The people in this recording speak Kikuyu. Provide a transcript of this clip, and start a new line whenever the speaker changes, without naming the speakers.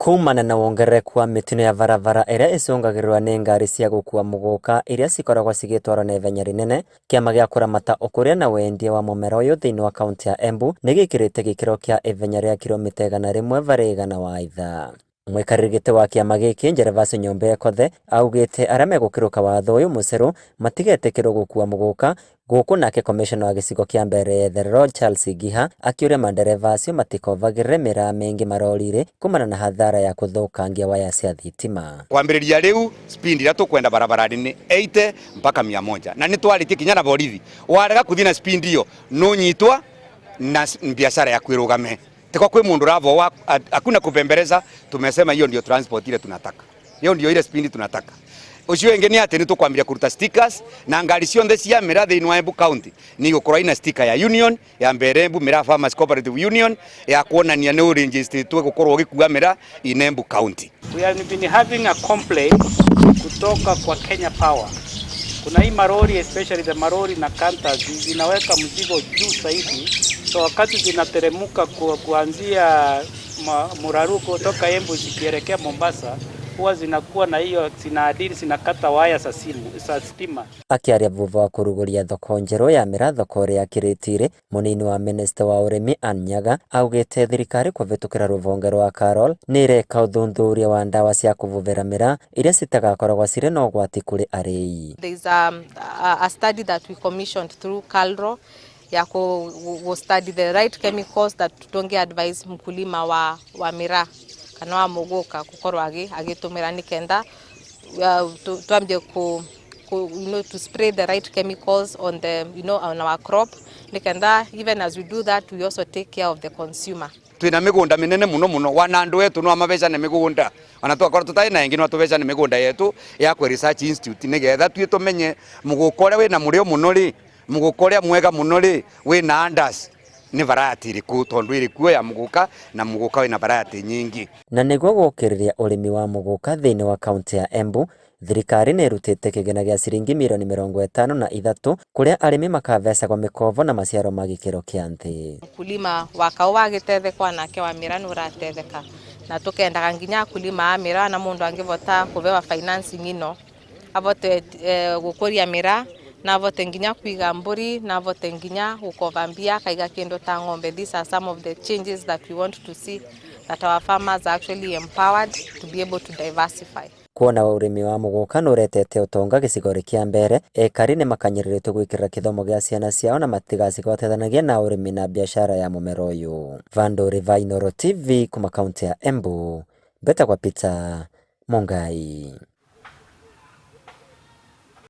Kumana na wongerereku wa mĩtino ya barabara ĩrĩa ĩcũngagĩrĩrwo nĩ ngari cia gũkua mũgũka iria cikoragwo cigĩtwarwo na ihenya rĩnene, kĩama gĩa kũramata ũkũria na wendia wa mũmera ũyũ thĩinĩ wa kaunti ya Embu nĩ gĩkĩrĩte gĩkĩro kĩa ithenya rĩa kiromita 100 varĩ 100 wa ithaa. Mũikarĩri gĩtĩ wa kĩama gĩkĩ Gervasio Nyombe Ekothe augĩte arĩa megũkĩrũka watho ũyũ mũcerũ matigetĩkĩrwo gũkua mũgũka gũkũ nake komishona wa gĩcigo kĩa Mbeere ya Itherero Charles Ngiha akĩũria mandereba acio matikovagĩrĩre mĩraa mĩingĩ marori-rĩ kumana na hathara ya kũthũkangia waya cia thitima.
Kwambĩrĩria rĩu speed ĩrĩa tũkwenda barabara-inĩ nĩ 80 mpaka 100 na nĩ twarĩtie kinya na borithi warega kũthiĩ na speed iyo nũnyitwa na biashara yaku ĩrũgame tikwa kwĩ mũndũ ũravoa hakuna kupembeleza. Tumesema hiyo ndio transport ile tunataka, hiyo ndio ile speed tunataka. Ucio ĩngĩ nĩ atĩ nĩ tũkwambia kũruta stickers na ngari ciothe cia mĩraa thĩinĩ wa Embu County nĩ igũkorwo ina sticker ya union ya Mbeere Embu Miraa Farmers Cooperative Union ya kuonania nĩ ũregisterĩtwo gũkorwo ũgĩkua mĩraa in Embu County.
We have been having a complaint kutoka kwa Kenya Power. Kuna hii marori, especially the marori na canters, zinaweka mzigo juu zaidi, so wakati zinateremuka kuanzia Muraru kutoka Embu zikielekea Mombasa, huwa zinakuwa na hiyo zinaadili zinakata waya za simu za stima.
Akĩaria thutha wa kũrugũria thoko njerũ ya mĩraa thoko ĩrĩa ya Kĩrĩtĩrĩ, mũnini wa minista wa ũrĩmi Ann Nyaga augĩte thirikari kũhĩtũkĩra rũhonge rwa KALRO nĩ ĩreka ũthuthuria wa ndawa cia kũvuvĩra mĩraa iria citagakoragwo cirĩ na ũgwati kũrĩ arĩi.
There is a study that we commissioned through KALRO ya ku study the right chemicals that tunge advise mkulima wa miraa kana wa muguka gukorwo agitumira nikenda twambie ku to spray the right chemicals on the you know on our crop, nikenda even as we do that, we also take care of the consumer.
Twina migunda minene muno muno wana andu etu no mavecane migunda ona twakorwo tutari na ingi no tuvecane migunda yetu ya kwe research institute nigetha twie tumenye muguka uria wina murio muno ri, muguka uria mwega muno ri wina andas ni variety iriku, tondu irikuo ya muguka na muguka wina variety nyingi.
Na nĩguo gũkĩrĩria ũrĩmi wa mũgũka thĩinĩ wa kaunti ya Embu, thirikari nĩ ĩrutĩte kĩgĩna gĩa ciringi mirioni 53 kũrĩa arĩmi makavecagwo mĩkobo na maciaro ma gĩkĩro kĩa nthĩ.
Mkulima wa kau wagĩtetheka nake wa miraa nĩ ũratetheka na tukendaga nginya akulima a miraa na mundu angivota kuvewa financing ino avote gukuria miraa na avote nginya kuiga mburi na avote nginya gukova mbia akaiga kindu ta ng'ombe. These are some of the changes that we want to see, that our farmers are actually empowered to be able to diversify.
Kuona ũrĩmi wa mũgũka nĩ ũretete ũtonga gĩcigo kĩa Mbeere, ekari nĩ makanyĩrĩrĩtwo gwĩkĩrĩra kĩthomo gĩa ciana ciao na matigacigotetanagie na ũrĩmi na biashara ya mũmera ũyũ. Vandũ Riva, Inooro TV, kuma kaunti ya Embu, mbetagwa Peter Mungai.